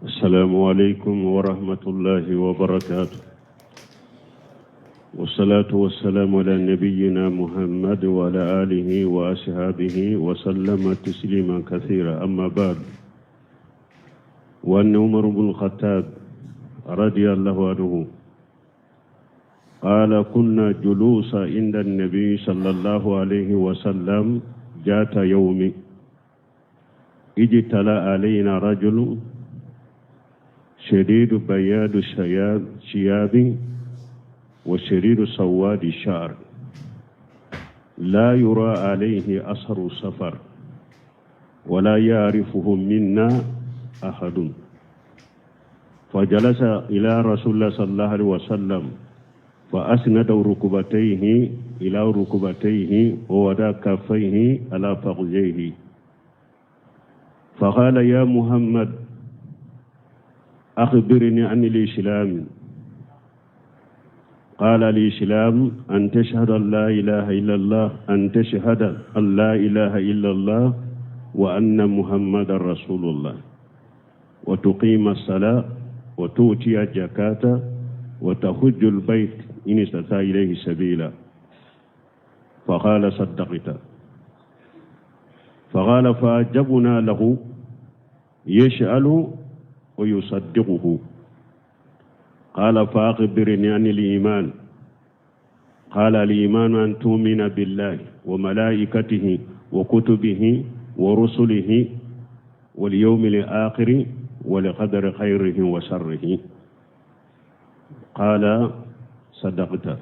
السلام عليكم ورحمة الله وبركاته والصلاة والسلام على نبينا محمد وعلى آله وأصحابه وسلم تسليما كثيرا أما بعد وأن عمر بن الخطاب رضي الله عنه قال كنا جلوسا عند النبي صلى الله عليه وسلم جات يوم اجتلى علينا رجل شديد بياد الشياب وشديد سواد الشعر لا يرى عليه أثر السفر ولا يعرفه منا أحد فجلس إلى رسول الله صلى الله عليه وسلم فأسند ركبتيه إلى ركبتيه ووضع كفيه على فخذيه فقال يا محمد أخبرني عن الإسلام قال الإسلام أن تشهد أن لا إله إلا الله أن تشهد أن لا إله إلا الله وأن محمد رسول الله وتقيم الصلاة وتؤتي الزكاة وتحج البيت إن استطاع إليه سبيلا فقال صدقت فقال فأجبنا له يسأل ويصدقه قال فأخبرني عن الإيمان قال الإيمان أن تؤمن بالله وملائكته وكتبه ورسله واليوم الآخر ولقدر خيره وشره قال صدقت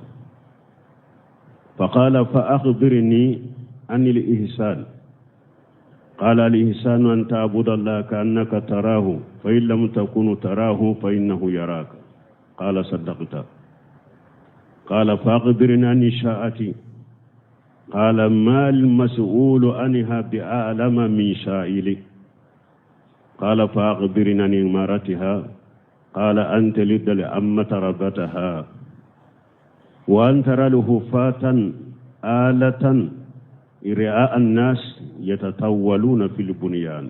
فقال فأخبرني عن الإحسان قال الإحسان أن تعبد الله كأنك تراه فإن لم تكن تراه فإنه يراك قال صدقت قال فأخبرني عن الشاءة قال ما المسؤول عنها بأعلم من سائل قال فأخبرني عن إمارتها قال أنت لد لأمة ربتها وأن ترى لهفاة آلة رعاء الناس يتطولون في البنيان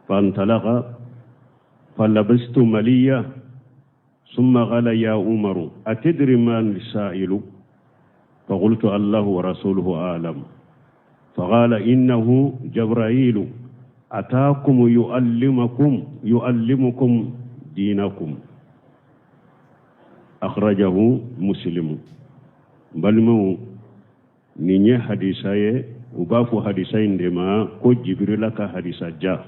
فانطلق فلبست مليا ثم قال يا عمر أتدري ما السائل فقلت الله ورسوله أعلم فقال إنه جبرائيل أتاكم يعلمكم يعلمكم دينكم أخرجه مسلم balimaw nin ye hadisa ye u b'a fɔ hadisa in de ma ko jibirila ka hadisa ja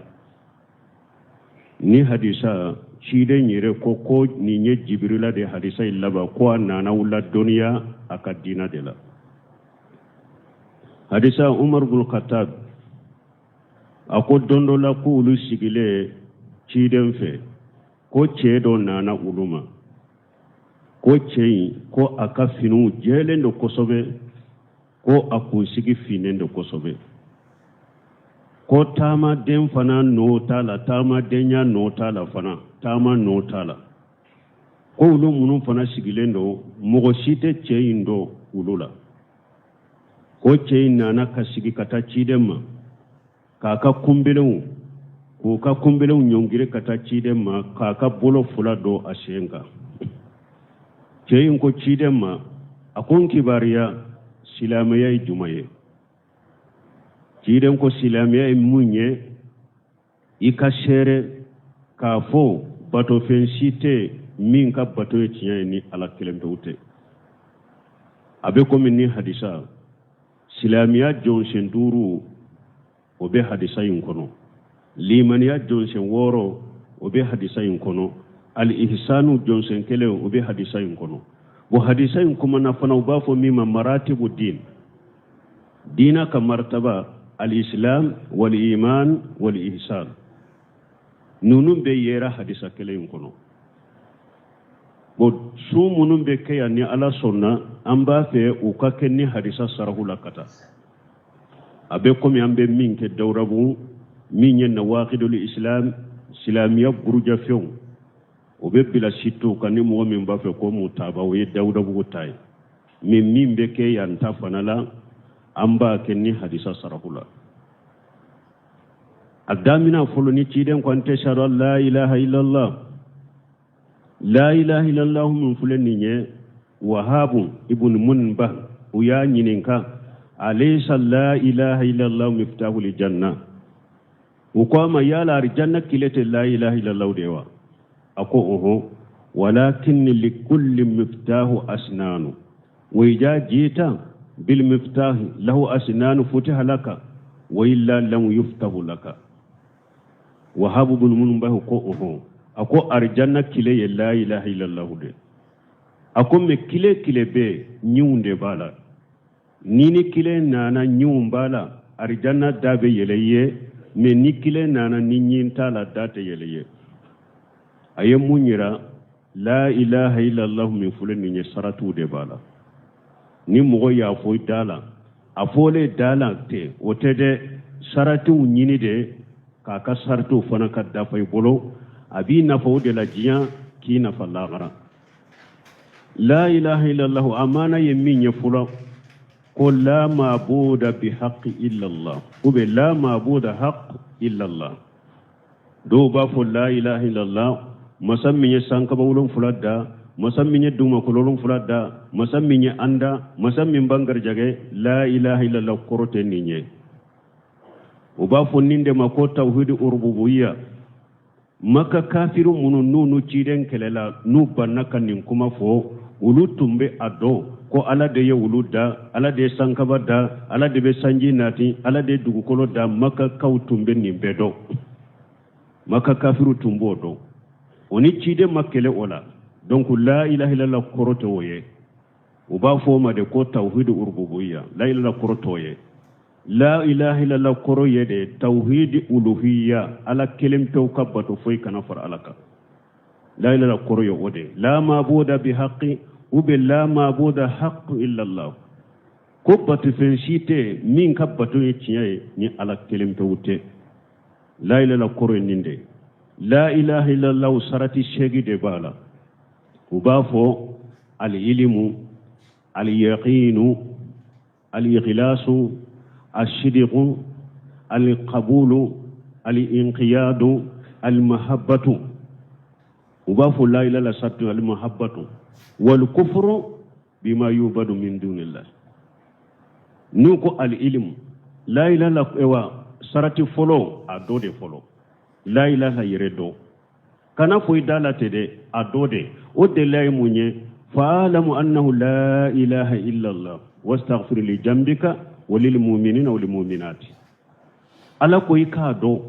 ni hadisa ciden yɛrɛ ko ko nin ye jibirila de hadisa in laban ko a nana aw ladɔnniya a ka diina de la hadisa umar bun khattab a ko don dɔ la ko olu sigilen ciden fɛ ko cɛ dɔ nana olu ma ko cɛ in ko a ka finiw jɛlen don kosɛbɛ ko a kunsigi finnen don kosɛbɛ ko taamaden fana nɔ t'a la taamadenya nɔ t'a la fana taama nɔ t'a la ko olu minnu fana sigilen don mɔgɔ si tɛ cɛ in dɔn olu la ko cɛ in nana ka sigi ka taa ciden ma k'a ka kunbelenw k'u ka kunbelenw ɲɔngiri ka taa ciden ma k'a ka bolo fila don a sen kan cɛ in ko ciden ma a ko n kibaruya silamɛya ye jumɛn ye ciden ko silamɛya ye mun ye i ka seere k'a fɔ batofɛn si tɛ min ka bato ye tiɲɛ ye ni ala kelen pewu tɛ a bɛ komi ni hadisa silamɛya jɔsen duuru o bɛ hadisa in kɔnɔ limaniya jɔsen wɔɔrɔ o bɛ hadisa in kɔnɔ alihisanu jɔsen kelen o bɛ hadisa in kɔnɔ bon hadisa in kumana fana u b'a fɔ min ma maratibu din diina ka martaba alislam wal iman wal ihsan ninnu bɛɛ yera hadisa kelen in kɔnɔ bon sun minnu bɛ kɛ yan ni ala sɔnna an b'a fɛ u ka kɛ ni hadisa sarahu la ka taa a bɛ komi an bɛ min kɛ dawurabu min ye nawakidul islam silamɛya burujafɛnw o bɛ bila sitew kan ni mɔgɔ min b'a fɛ ko mutaba o ye dawudabugu ta ye mais min bɛ kɛ yan ta fana la an b'a kɛ ni hadisa sarahu la. A damina fɔlɔ ni ciden ko an tashhadu an la ilaha illallah, la ilaha illallah min filɛ nin ye, Wahabu ibn Munbah u y'a ɲininka, alaysa la ilaha illallah miftahul janna? U ko a ma, yala arijanna kile tɛ la ilaha illallah de ye wa? A ko oho, walakin likulli miftahu asnanu wa idha jita bil miftahi lahu asnanu futiha laka wa illa lam yuftahu laka. Wahabu bin Munbah ko oho, a ko arijanna kile ye la ilaha illallah de. A ko mɛ kile kile bɛ ɲinw de b'a la, ni ni kile nana ɲinw b'a la, arijanna da bɛ yɛlɛ i ye, mɛ ni kile nana ni ɲin t'a la, da tɛ yɛlɛ i ye. A ye mun yira? La ilaha illallah min filɛ nin ye, saratiw de b'a la. Ni mɔgɔ y'a fɔ i da la, a fɔlen da la ten, o tɛ dɛ, saratiw ɲini de k'a ka saratiw fana ka dafa i bolo. A b'i nafa o de la diɲɛ, k'i nafa lahara. La ilaha illallah a maana ye min ye fɔlɔ, ko la mabuda bi haqqi illallah ou bien la mabuda haqq illallah. Dɔw b'a fɔ la ilaha illallah, masa min ye sankaba wolonfila da, masa min ye dugumakolo wolonfila da, masa min ye an da, masa min b'an garijɛgɛ. La ilaha illallah kɔrɔ tɛ nin ye. U b'a fɔ nin de ma ko tawhidi urububiya. Maka kafiru minnu n'u nu ciden kɛlɛla, n'u banna ka nin kuma fɔ, olu tun bɛ a dɔn ko Ala de ye olu da, Ala de ye sankaba da, Ala de bɛ sanji nati, Ala de ye dugukolo da. Makakaw tun bɛ nin bɛɛ dɔn, Maka kafiru tun b'o dɔn, o ni ciden ma kɛlɛ o la. Donc la ilaha illallah kɔrɔ tɛ o ye. U b'a fɔ o ma de ko tawhid urububiya. La ilaha illallah kɔrɔ t'o ye. La ilaha illallah kɔrɔ ye de tawhid uluhiya, Ala kelen pewu ka bato, foyi kana fara Ala kan. La ilaha kɔrɔ ye o de, la mabuda bi haqqi ou bien la mabuda haqqu illallah, ko batofɛn si tɛ min ka bato ye tiɲɛ ye ni Ala kelen pewu tɛ. La ilaha kɔrɔ ye nin de. La ilaha illallah sarati seegin de b'a la. U b'a fɔ al-ilmu, al-yaqinu, al-ikhlasu, as-sidqu, al-qabulu, al-inqiyadu, al-mahabbatu. U b'a fɔ la ilaha sarati al-mahabbatu wal kufru bima yubadu min dunillah. N'u ko al-ilmu, la ilaha ewa sarati fɔlɔ, a dɔ de fɔlɔ la ilaha yɛrɛ dɔn, kana fɔ i da la ten dɛ, a dɔ de. O delila ye mun ye? Fa'alamu annahu la ilaha illallah wastaghfir li jambika walil mu'minina wal mu'minati. Ala ko i k'a dɔn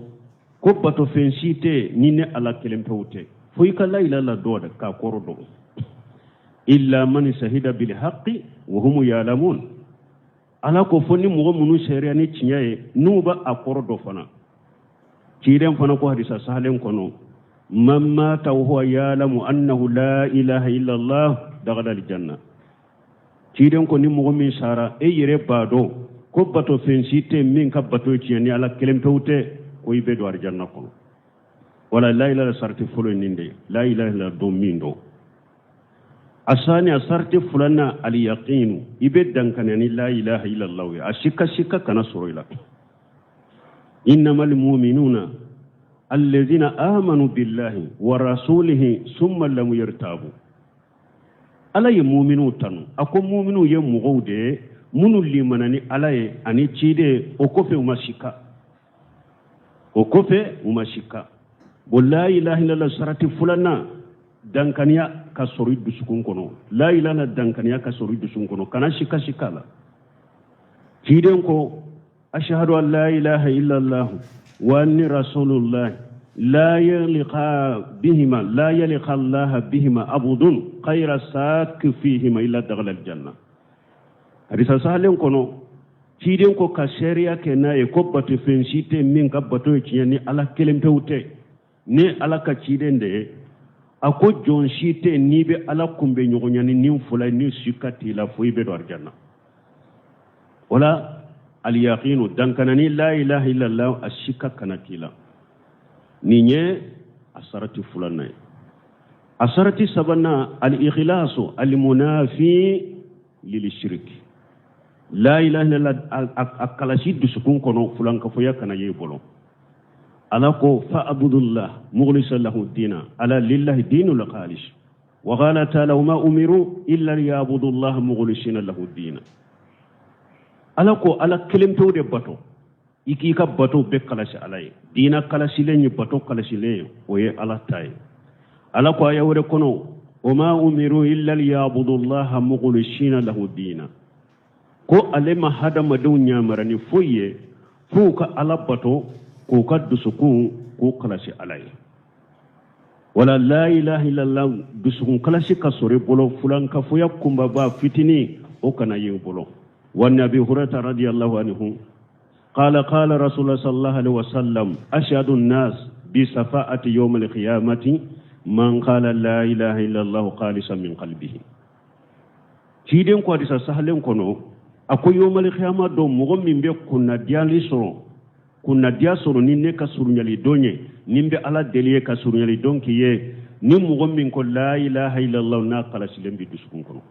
ko batofɛn si tɛ ni ne Ala kelen pewu tɛ, fo i ka la ilaha illallah dɔn de, k'a kɔrɔ dɔn. Illa man shahida bil haqqi wa hum ya'lamun. Ala ko fo ni mɔgɔ minnu seereya ni tiɲɛ ye, n'u b'a a kɔrɔ dɔn fana. Ciden fana ko hadisa sahalen kɔnɔ, man mata wa huwa ya'lamu annahu la ilaha illallah dakhala aljanna. Ciden ko ni mɔgɔ min sara, e yɛrɛ b'a dɔn ko bato fɛn si tɛ min ka bato ye tiɲɛ ni Ala kelen pewu tɛ, ko i bɛ don alijanna kɔnɔ. Wala la ilaha sarati fɔlɔ ye nin de ye, la ilaha illallah dɔn min dɔn. Asani, a sarati filanan, aliyaqinu, i bɛ dankaniya ni la ilaha illallah ye, a sika sika kana sɔrɔ i la. Innamal mu'minuna allazina amanu billahi wa rasulihi summa lam yartabu. Ala ye muminuw tanu, a ko muminuw ye mɔgɔw de ye minnu limana ni Ala ye ani ciden, o kɔfɛ u ma sika, o kɔfɛ u ma sika. Bon, la ilaha illallah sarati filanan, dankaniya ka sɔrɔ i dusukun kɔnɔ. La ilaha dankaniya ka sɔrɔ i dusukun kɔnɔ, kana sika sika la. Ciden ko ashhadu an la ilaha illallah wa anni rasulullah la yalqa bihima la yalqa Allah bihima abudun khayra sak fihima illa dakhala aljanna. Hadisa sahalen kɔnɔ, ciden ko ka seereya kɛ n'a ye ko batofɛn si tɛ min ka bato ye tiɲɛ ni Ala kelen pewu tɛ, ni Ala ka ciden de ye. A ko jɔn si tɛ n'i bɛ Ala kunbɛ ɲɔgɔnya ni nin fila ye, ni sika t'i la, fo i bɛ don alijanna. O la aliyaqinu, dankana ni la ilaha illallah, a sika kana k'i la. Nin ye a sarati filanan ye. A sarati sabanan, al-ikhlasu al-munafi lil shirk. La ilaha illallah a kalasi dusukun kɔnɔ, fulankafoya kana ye i bolo. Ala ko fa'budullah mukhlishan lahu dina ala lillahi dinul khalis wa qala ta'ala wa ma umiru illa liya'budullaha mukhlisina lahu dina. Ala ko Ala kelen pewu de bato, i k'i ka bato bɛɛ kalasi Ala ye. Diina kalasilen ye bato kalasilen ye, o ye Ala ta ye. Ala ko aya wɛrɛ kɔnɔ wa ma umiru illa liya'budullaha mukhlisina lahu dina, ko ale ma hadamadenw yamara ni foyi ye f'u ka Ala bato k'u ka dusukun k'u kalasi Ala ye. Wala la ilaha illallah dusukun kalasi ka sɔrɔ i bolo, fulankafoya kunbaba fitinin o kana ye i bolo. Wa an abi hurairata radiyallahu anhu qala qala rasulullah sallallahu alaihi wasallam ashhadu an-nas bi safa'ati yawm al-qiyamati man qala la ilaha illallah khalisan min qalbihi. Ciden ko hadisa sahalen kɔnɔ, a ko yawmal qiyama don, mɔgɔ min bɛ kunnadiyali sɔrɔ, kunnadiya sɔrɔ ni ne ka surunyali don ye, ni n bɛ Ala deli ye ka surunyali don k'i ye, ni mɔgɔ min ko la ilaha illallah n'a kalasilen bɛ dusukun kɔnɔ.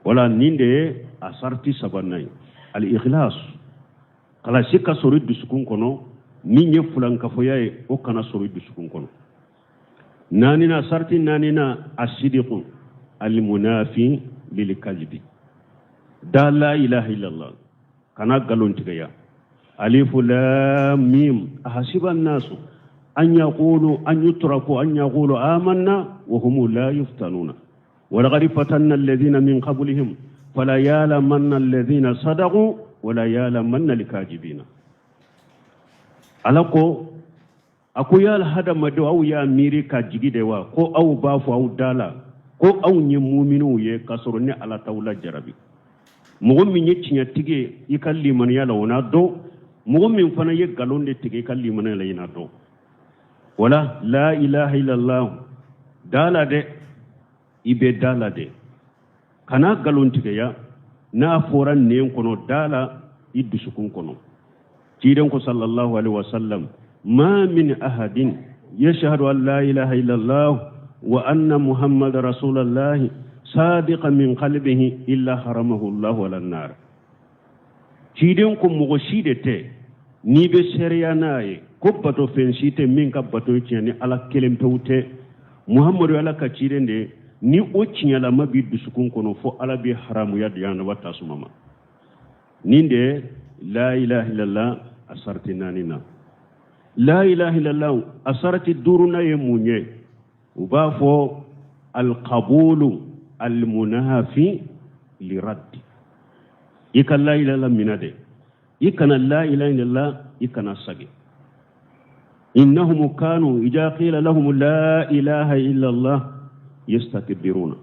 Wala nin de ye a sarati sabanan ye, al ikhlas, kalasi ka sɔrɔ i dusukun kɔnɔ. Min ye fulankafoya ye, o kana sɔrɔ i dusukun kɔnɔ. Naanina, sarati naanina, asidiku almunafi lilkazibi. Da la ilaha illallah kana nkalon tigɛya. Alifu lam mim ahasiba nasu an yaqulu an yutraku an yaqulu amanna wa hum la yuftanuna walaqad fatanna alladhina min qablihim fala ya'lamanna alladhina sadaqu wala ya'lamanna alkazibina. Ala ko, a ko yala hadamadenw, aw y'a miiri ka jigi de wa ko aw b'a fɔ aw da la ko aw ye muminiw ye, k'a sɔrɔ ne Ala t'aw lajarabi? Mɔgɔ min ye tiɲɛtigi ye i ka limaniya la, o n'a dɔn. Mɔgɔ min fana ye nkalon de tigɛ i ka limaniya la, i n'a dɔn. Wala la ilaha illallah da la dɛ, i bɛ da la dɛ, kana nkalon tigɛya. N'a fɔra nɛn kɔnɔ, da la i dusukun kɔnɔ. Ciden ko sallallahu alaihi wasallam ma min ahadin yashhadu an la ilaha illallah wa anna muhammad rasulallah sadiqan min qalbihi illa haramahu allahu ala nar. Ciden ko mɔgɔ si de tɛ n'i bɛ seereya n'a ye ko bato fɛn si tɛ min ka bato ye tiɲɛ ni Ala kelen pewu tɛ, Muhammadu Ala ka ciden de ye, ni o tiɲɛlama b'i dusukun kɔnɔ, fo Ala bɛ haramuya jahanama tasuma ma. Nin de ye la ilaha illallah a sarati naani na. La ilaha illallah a sarati duurunan ye mun ye? U b'a fɔ alqabulu almunafi liraddi. I ka la ilaha illallah minɛ dɛ, i kana la ilaha illallah i kana sagi. Innahum kanu idha qila lahum la ilaha illallah yastakbiruna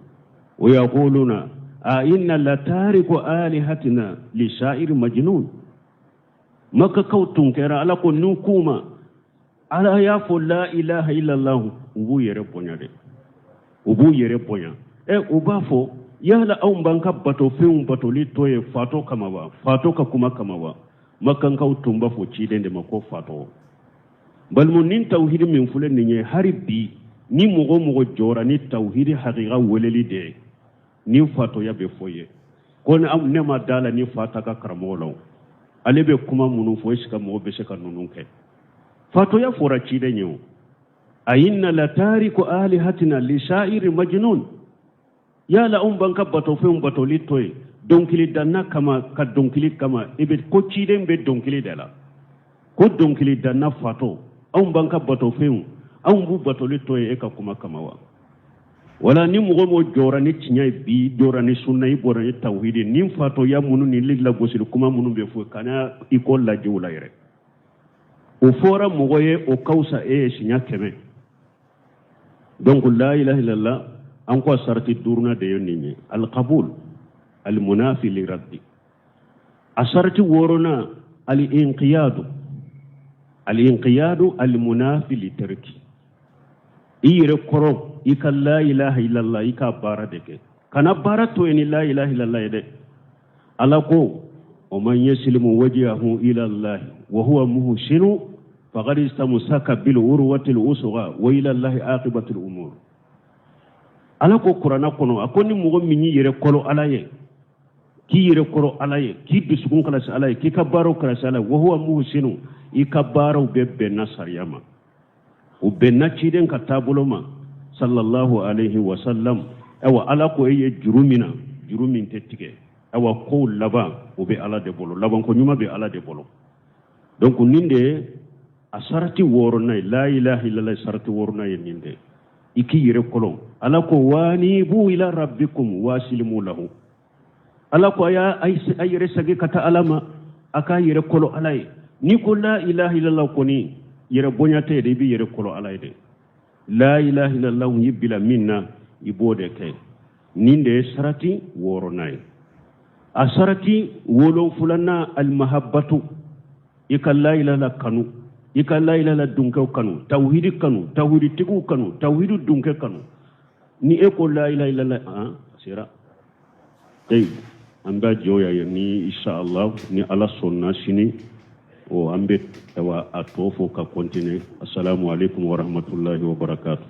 wa yaquluna a inna la tariku alihatina li sha'ir majnun. Makakaw tun kɛra, Ala ko n'u k'u ma Ala y'a fɔ la ilaha illallah, u b'u yɛrɛ bonya dɛ, u b'u yɛrɛ bonya. U b'a fɔ yala anw b'an ka batofɛnw batoli to ye fatɔ kama wa, fatɔ ka kuma kama wa? Makankaw tun b'a fɔ ciden de ma ko fatɔ. Balimaw, nin tawhidi min filɛ nin ye, hali bi ni mɔgɔ o mɔgɔ jɔra ni tawhidi hakika weleli de ye, ni fatɔya bɛ fɔ ye ko ne ma da la ni fa ta ka karamɔgɔ la, ale bɛ kuma minnu fɔ, est ce que mɔgɔ bɛ se ka ninnu kɛ? Fatɔya fɔra ciden ye o. A inna la tariku alihatina li sha'iri majnun. Yala anw b'an ka batofɛnw batoli to yen dɔnkili danna kama, ka dɔnkili kama? I bɛ ko ciden bɛ dɔnkili de la, ko dɔnkili danna fatɔ, anw b'an ka batofɛnw, anw b'u batoli to yen e ka kuma kama wa? Wala ni mɔgɔ mɔgɔ jɔra ni tiɲɛ ye bi, jɔra ni sunna, i bɔra ni tawhidi, ni fatɔya minnu ni lagosili kuma minnu bɛ fɔ, kana i kɔ lajɛ o la yɛrɛ. O fɔra mɔgɔ ye, o ka fisa e ye siɲɛ 100. Donc la ilaha illallah, an ko a sarati duurunan de ye nin ye, alqabul almunafi liraddi. A sarati wɔɔrɔnan, al-inqiyadu, al-inqiyadu almunafi litarki. I yɛrɛ kɔrɔ i ka la ilaha illallah, i ka baara de kɛ, kana baara to yen ni la ilaha illallah ye dɛ. Ala ko wa man yaslimu wajhahu ila Allah wa huwa muhsinu faqad istamsaka bil urwati al usgha wa ila Allah aqibatu al umur. Ala ko kuranna kɔnɔ, a ko ni mɔgɔ min y'i yɛrɛ kɔrɔ Ala ye, k'i yɛrɛ kɔrɔ Ala ye, k'i dusukun kalasi Ala ye, k'i ka baaraw kalasi Ala ye, wa huwa muhsinu, I ka baaraw bɛɛ bɛnna sariya ma, u bɛnna ciden ka taabolo ma, sallallahu alaihi wa sallam. Awa, Ala ko e ye juru min na, juru min tɛ tigɛ. Awa, kow laban o bɛ Ala de bolo, labanko ɲuman bɛ Ala de bolo. Donc nin de ye a sarati wɔɔrɔnan ye. La ilaha illallah sarati wɔɔrɔnan ye nin de, i k'i yɛrɛ kɔlɔn. Ala ko wanibu ila rabbikum wasilimu lahu. Ala ko a y'a a yɛrɛ sagi ka taa Ala ma, a k'a yɛrɛ kɔlɔ Ala ye. N'i ko la ilaha illallah kɔni, yɛrɛ bonya tɛ dɛ, i b'i yɛrɛ kɔlɔ Ala ye dɛ. La ilaha illallah y'i bila min na, i b'o de kɛ. Nin de ye sarati wɔɔrɔnan ye. A sarati wolonfulanan, alimahabatu, i ka la ilaha kanu, i ka la ilaha dunkɛw kanu, tawhidi kanu, tawhiditigiw kanu, tawhidi dunkɛ kanu. Ni e ko la ilaha illallah, an sera eyi, an b'a jɔ yan ni inshallah, ni Ala sɔnna, sini o an bɛ awa a tɔ fɔ ka continuer. Assalamu alaikum wa rahmatullahi wa barakatuh.